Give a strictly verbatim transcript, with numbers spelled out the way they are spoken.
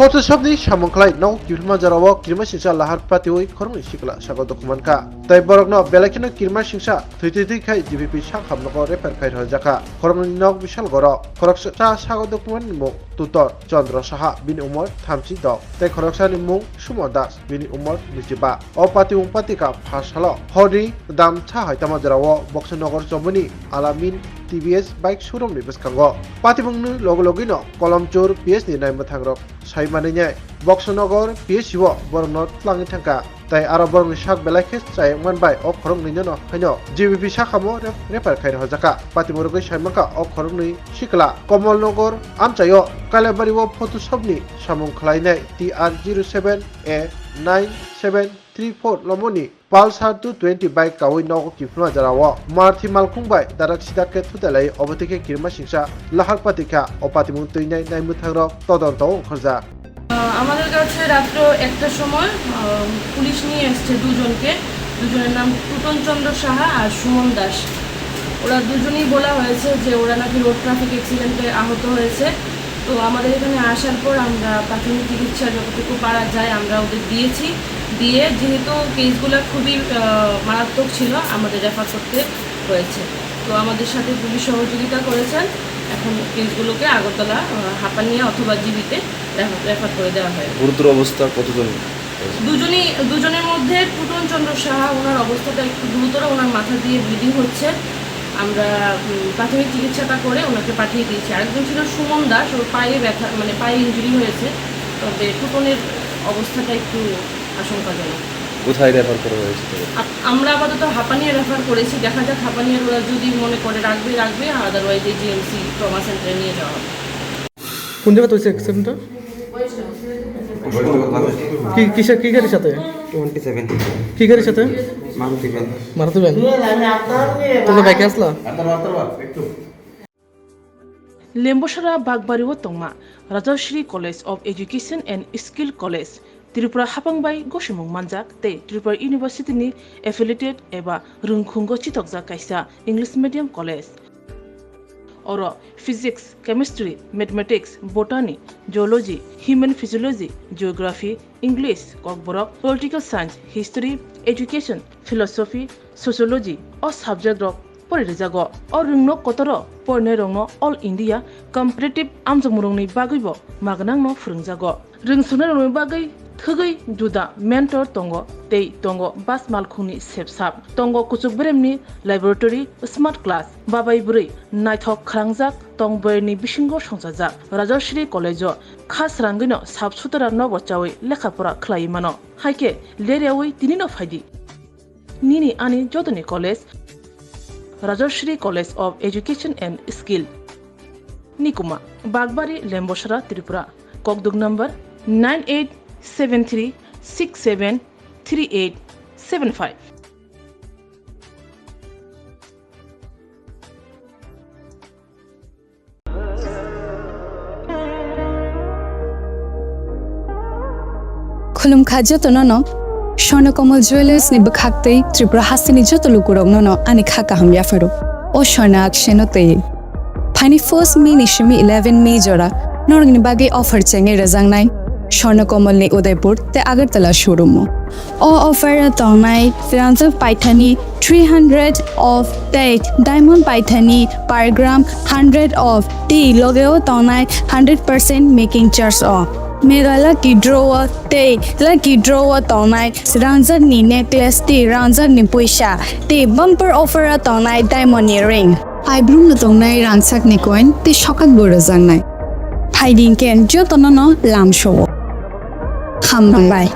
Photoshop ni samung khlai nogo kiphilma jorao kirima singsa lahar patiwi khoroknwi sikla sago dukhu mankha. Tai borokno belai kheno kirima singsa thwi thwi thwi khai G B P sakham nogo refer khai rwjakha. Khoroknwi nok bisal goro khoroksa sago dukhu manni mung Tutor Chandra Saha, bini umor thamchi dok, tei khoroksani mung Sumo Das, bini umor nwichiba. O patimung patika pha salo horni dam sa hai tamo jorao Boxonagar chomoni Alamin T V S bike showroom ni bwskango. Patimungni logi logino Kolomchur P S ni naimwthangrok sai manwi nai Boxonagar P S C o borokno twlangwi thangkha. Tai aro borokni sak belai khe chayakman bai o khoroknwino haino G B P sakhamo re-, refer khai rwjakha. Patimung rwgwi sai mankha o khoroknwi sikla Komolnagar amchaio Kailabari o Photoshop ni samung khlainai T R zero seven A nine seven three four lomoni Pulsar two twenty bike kawi nogo kiphilma jorao Marthi malkhung bai darak sidak khe thutelai obo tei khe kirima singsa lahar patikha. O patimung twinai naimwthangrok todonto ongkhorjak. আহ, আমাদের কাছে রাত্র একটার সময়, আহ, পুলিশ নিয়ে এসছে দুজনকে। দুজনের নাম টুটন চন্দ্র সাহা আর সুমন দাস। ওরা দুজনেই বলা হয়েছে যে ওরা নাকি রোড ট্রাফিক অ্যাক্সিডেন্টে আহত হয়েছে। তো আমাদের এখানে আসার পর আমরা প্রাথমিক চিকিৎসা যতটুকু পারা যায় আমরা ওদের দিয়েছি। দিয়ে যেহেতু কেসগুলো খুবই, আহ, মারাত্মক ছিল, আমাদের রেফার করতে হয়েছে। তো আমাদের সাথে পুলিশ সহযোগিতা করেছেন। এখন কেসগুলোকে আগরতলা, আহ, হাপানিয়া অথবা জিবিতে রেফার, রেফার করে দেওয়া হয়। গুরুতর অবস্থা কতজন? দুজনই, দুজনের মধ্যে টুটন চন্দ্র সাহা, ওনার অবস্থাটা একটু গুরুতর, ওনার মাথা দিয়ে ব্লিডিং হচ্ছে। আমরা, উম, প্রাথমিক চিকিৎসাটা করে ওনাকে পাঠিয়ে দিয়েছি। আরেকজন ছিল সুমন দাস, ওর পায়ে ব্যথা, মানে পায়ে ইনজুরি হয়েছে, তবে টুটনের অবস্থাটা একটু আশঙ্কাজনক। কোথায় রেফার করা হয়েছে তাদের? আপ-, আমরা আপাতত হাপানিয়া রেফার করেছি, দেখা যাক হাপানিয়ার ওরা যদি মনে করে রাখবে রাখবে, আদারওয়াইজ এই জি এম সি ট্রমা সেন্টারে নিয়ে যাওয়া হবে। কোন জায়গাতে হয়েছে অ্যাক্সিডেন্টটা? কি, কিসের, কি গাড়ির সাথে? Twenty seven. কি গাড়ির সাথে? মারুতি ভ্যান। মারুতি ভ্যান। তোমরা বাইকে আসলা? Lembosara Bagbari o tongma Rajashri College of Education and Skill College, Tripura hapang bai gosimung manjak tei Tripura University ni affiliated eba rwngkhungo chitokjak kaisa English medium college. Oro Physics, Chemistry, Mathematics, Botany, Zoology, Human Physiology, Geography, English, Kokborok, Political Science, History, Education, Philosophy, Sociology o subject rok pori rijago. O rwngno kotoro porinai rokno All India Competitive amjokmung rokni bagwi bo magnang no phwrwngjago. Rwngsuknai rokni bagwi thwgwi juda mentor tongo tei tongo bus malkhungni sepsap, tongo kuchuk beremni laboratory, smart class, babai bwrwi naithok khwrangjak tong bwrwini bisingo songchajak. Rajashri College o kha srangwino sap sutara nobo chawi lekha pora khlaiwi mano. Haikhe leryawi tinino phaidi. Nini ani jotoni college, Rajashri College of Education and Skill. Nikuma, Bagbari, Lembosara, Tripura. Kokduk number nine eight seven three six seven three eight seven five. Khulumkha jotono no, Swarna Kamal Jewellers ni bwkhak tei Tripura hasteni joto lukurokno no ani kha kaham yapharo. O Swarna akseno tei. Phaini first May ni simi eleven May jora norokni bagwi offer chengnai rwjaknai Swarna Kamal ni Udaipur tei Agartala showroom o. O offer o tongnai rangjak paithani three hundred of tei diamond paithani per gram hundred of tei loge o tongnai hundred percent making charge o. Mega lucky draw o tei lucky draw o tongnai rangjak ni necklace tei rangjak ni puisa tei bumper offer o tongnai diamond ni ring. Aibrumno tongnai rangchakni coin tei sokakbo rwjaknai. Phaidi hinkhe jotono no lamsao. Hambai.